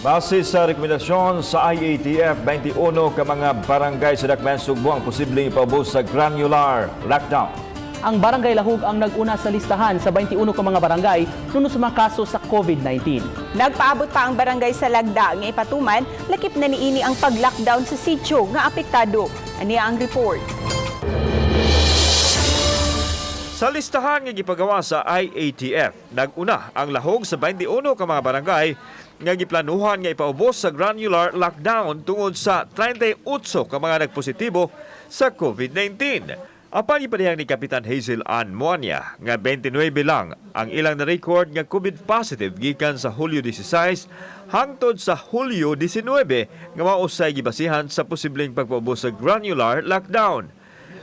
Base sa rekomendasyon sa IATF, 21 ka mga barangay sa Dakbayan Sugbo ang posibleng ipaubos sa granular lockdown. Ang Barangay Lahug ang nag-una sa listahan sa 21 ka mga barangay nuno sa mga kaso sa COVID-19. Nagpaabot pa ang barangay sa Lagda nga ipatuman, lakip na niini ang pag-lockdown sa sitio nga apektado. Aniya ang report. Sa listahan nga gipagawa sa IATF, nag-una ang Lahog sa 21 ka mga barangay nga giplanuhan nga ipaubos sa granular lockdown tungod sa 38 ka mga nagpositibo sa COVID-19. Apan gipadayag ni Kapitan Hazel Ann Moania nga 29 lang ang ilang na-record nga COVID positive gikan sa Hulyo 16 hangtod sa Hulyo 19 nga mausay gibasihan sa posibleng pagpaubos sa granular lockdown.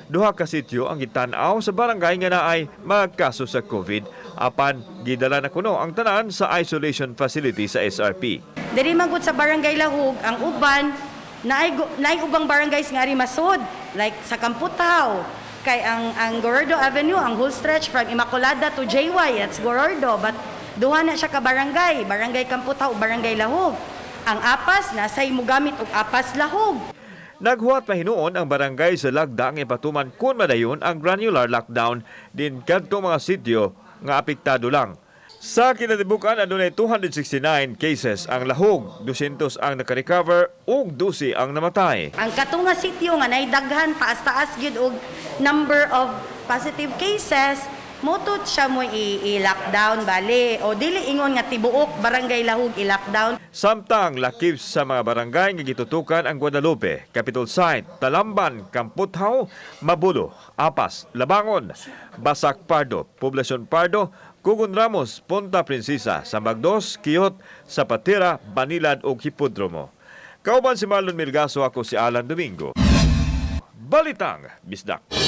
Duha ka sityo ang gitan-aw sa barangay nga naay mga kaso sa COVID apan gidala na kuno ang tanan sa isolation facility sa SRP. Diri man gud sa Barangay Lahug ang uban naay ubang barangays nga ari masud, like sa Kamputhaw, kay ang Gorordo Avenue, ang whole stretch from Immaculada to JY, that's Gorordo, but duha na siya ka barangay, Barangay Kamputhaw, Barangay Lahug. Ang Apas nasay mogamit og Apas Lahug. Naghuwat pa hinuon ang barangay sa Lagda nga ipatuman kun madayon ang granular lockdown din kadto mga sityo nga apektado lang. Sa kinatibukan, adunay 269 cases ang Lahog, 200 ang nakarecover ug 12 ang namatay. Ang kato nga sityo nga nay daghan, taas-taas gyud og number of positive cases, motot siya mo i-lockdown bali o dili ingon nga tibuok Barangay Lahug i-lockdown. Samtang lakip sa mga barangay nga gitutukan ang Guadalupe, Capitol Site, Talamban, Kamputhaw, Mabulo, Apas, Labangon, Basak Pardo, Poblacion Pardo, Kugon Ramos, Punta Princesa, Sambagdos, Kiyot, Zapatera, Banilad ug Hipodromo. Kauban si Marlon Milgaso, ako si Alan Domingo. Balitang Bisdak.